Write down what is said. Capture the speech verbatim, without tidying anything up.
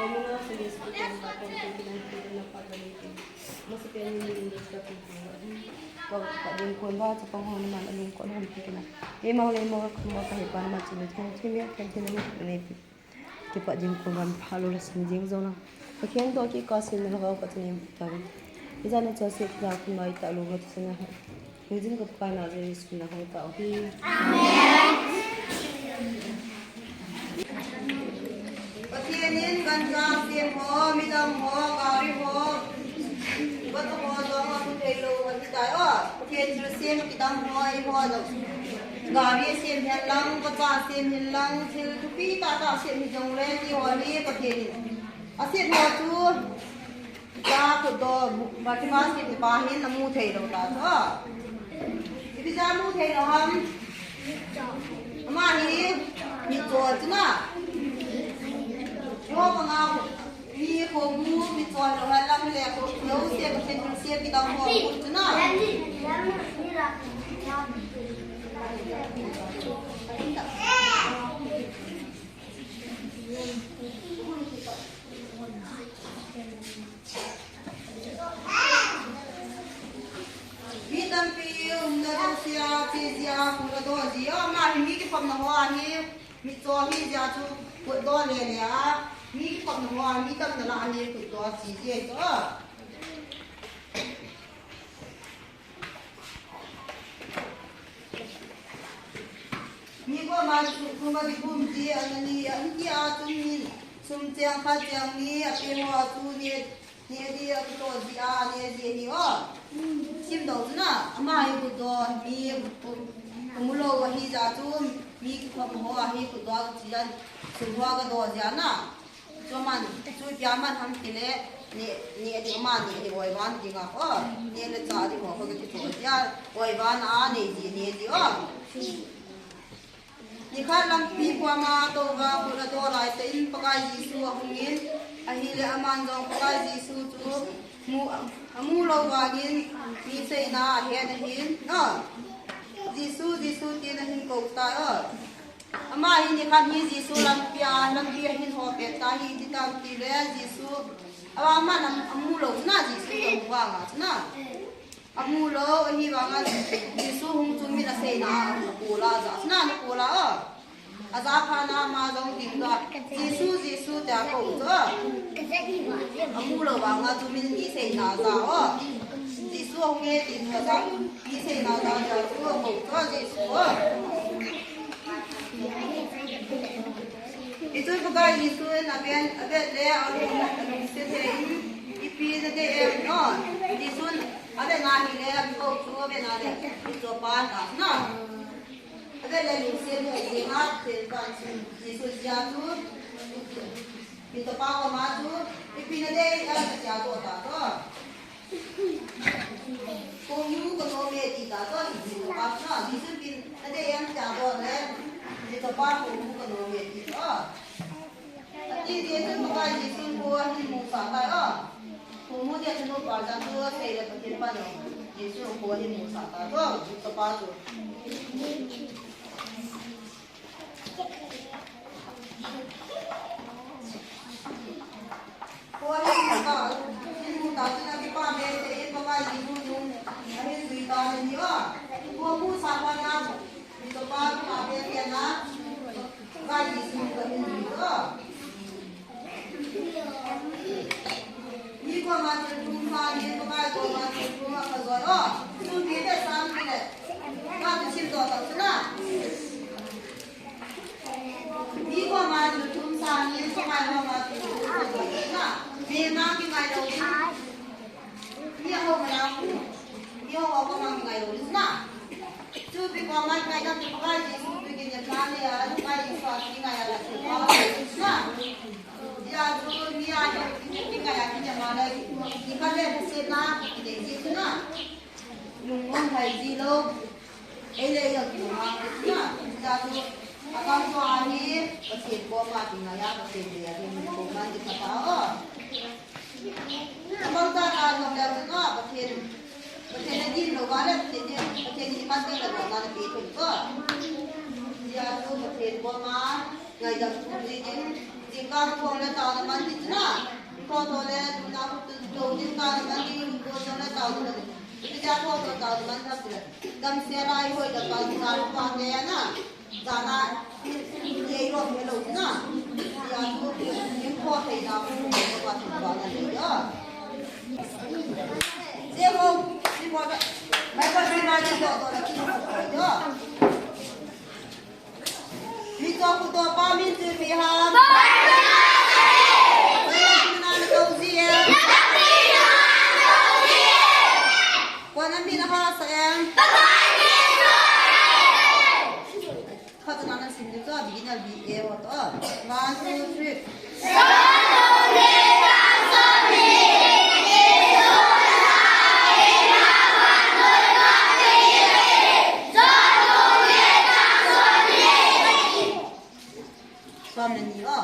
Muna Sunday School pen ka kon pen kinan pen na pa ka ni pen. Masa pen ni ni ni ka pen pen. Ko ka din kon ba chapang ho na man alung kon hom pen kinan. Ke mau le mau ka mo ka he pan ma chu ni thong thi me pen pen ni pen. Kipa din kon ban pha lo la sin jing zo na. Ka khen to ki ka sin na ka ka tin ta. Iza na cha se ki la kun mai ta lo ma tin na. Hingjing ka Pakai na Jesu min a hong tao hi. Amen. Pathen in gancha sem ho, midang ho, gari ho, bata ho, jong a pu thei lo, a ti tai o. Pathen thil sem kidang ho, i ho jong. Gari sem hen lang, bata sem hen lang, thil thupi tah tah sem hi jong le, ti ho ni Pathen in. A sem ho chu, Cha khut do, Bartimaeus kiti pa hin amu thei lou ta chu. Ipi jeh a amu thei lou ham? Ama hi mitcho chu na. Jehovah nga mi khomu mitcho lou ham, lam le kho lou se, Pathen thilse kidang ho chu na. Mi tampi umna doh sia, che jia, khut adoh ji. O, ama hi mi kikhopna ho ahi, mitcho hi jia chu khut doh le le a, mi kikhopna ho a, mi tamna lah a hi khut doh ji ji ahi chu. Mi koma chu, koma kikhum ji, ana ni, an ti a chun ni, sum cheng khat cheng ni, ape ho a chu ni, ni di a kito ji a, ni ji hi o. Sim do na, ama hi khut doh, mi, mu lou ahi jeh chun, mi kikhop ho ahi khut doh ji a, sum ho kadoh ji a na. Chuman, chu pia man ham ti le, ni, ni a di ama ni a di oivan dinga, o, ni le cha di ho, ho ti chu dia, oivan a nei ji, nei ji, o. Nikhat lampi koma tou va khut adoh lai tah in Pakai Jesu ahung in, ahile aman jong Pakai Jesu chu mu, amu lou vangin mi seina ahet ahin, no. Jesu, Jesu tin ahin kou tai, o. Ama hi nikhat hi Jesu lampi a, lampi a hin ho pet ta hi, ti tam ti le Jesu. Awa man am, amu lou na Jesu amu vanga na. Amu lou, ahivanga Jesu hung chu min aseina a, ana kol a ja na, ana kol a o. Aja phat na ama jong ding doh. Jesu, Jesu tia kou chu. Amu lou vanga chu min mi seina a ja o. Jesu hung e tin a ja. Mi seina a ja chu akou chu Jesu o. Hichun Pakai Jesu in aven, avet le alung, alungset in, ipi nadei em no. Jesu in avet na hile, akou chu avet na le, mitcho pa ta na. Avet le lungset in, avet na, Jesu jia chu, mitcho pa koma chu, ipi nadei em, tia chu ata chu. Khomu kanom e ti ta chu, Jesu pa chu, Jesu in ipi nadei em tia chu le, mitcho pa khomu kanom e ti chu. Ati ti chu Pakai Jesu in kho ahin musah tai o. Khomu ti a chanu pa jang chu sei le Pathen pa jong. Jesu in kho ahin musah tai o. Mitcho pa chu. Kho ahin musah. Ahin musah chun akipah behseh in Pakai Jesu chu ahin jui tan ahi o. Kho musah phat na. Mitcho pa kipah behseh na. Pakai Jesu chu ahin jui o. Mi koma thil thum sangin, Pakai koma thil thum akha joi o. Thil thum te sangin le. Ka tu sim to ta suna. Mi koma thil thum sangin, Pakai koma thil thum akha joi suna. Mi na kingai lou in. Mi a ho ma na. Mi a ho koma kingai lou in suna. Chu pi koma ngaidam chu Pakai Jesu pi kin ya plan le a, Pakai Jesu a kingai a la chu pa suna. Dia chu mi a chu kingai a kin ya ma le, ni ka le se na, ki de ji suna. Lungmong hai ji lou. Ei le ei lou ki lungmong na. Dia chu, akam chu ahi, Pathen koma kingai a, Pathen le a, Pathen koma ni ka ta o. Bang ta ta jong le chu na, Pathen, Pathen a din lou va le, Pathen, Pathen ni ma te la na na pe thei ko. Dia chu Pathen koma ngaidam thu ji ding, ji Ka thong le tao na man ti na. Ko to le tu na ku tu do din ka na man ti ko to le tao na. Ti ja ko to tao na man ka tu le. Dam se lai hoi da ka na pa te na. Jana, ye yo me lo na. Ya tu, ye ko te da ko ko pa tu pa na le ya. Je ho, ni ko da. Mai ko si ma ji do do la ki ko yo. Mi to ku to pa min tu mi ha. Ko na mi na ha sa em. Khat na na sim diu chu, beginner B A ho to. One, two, three. Som le ni o.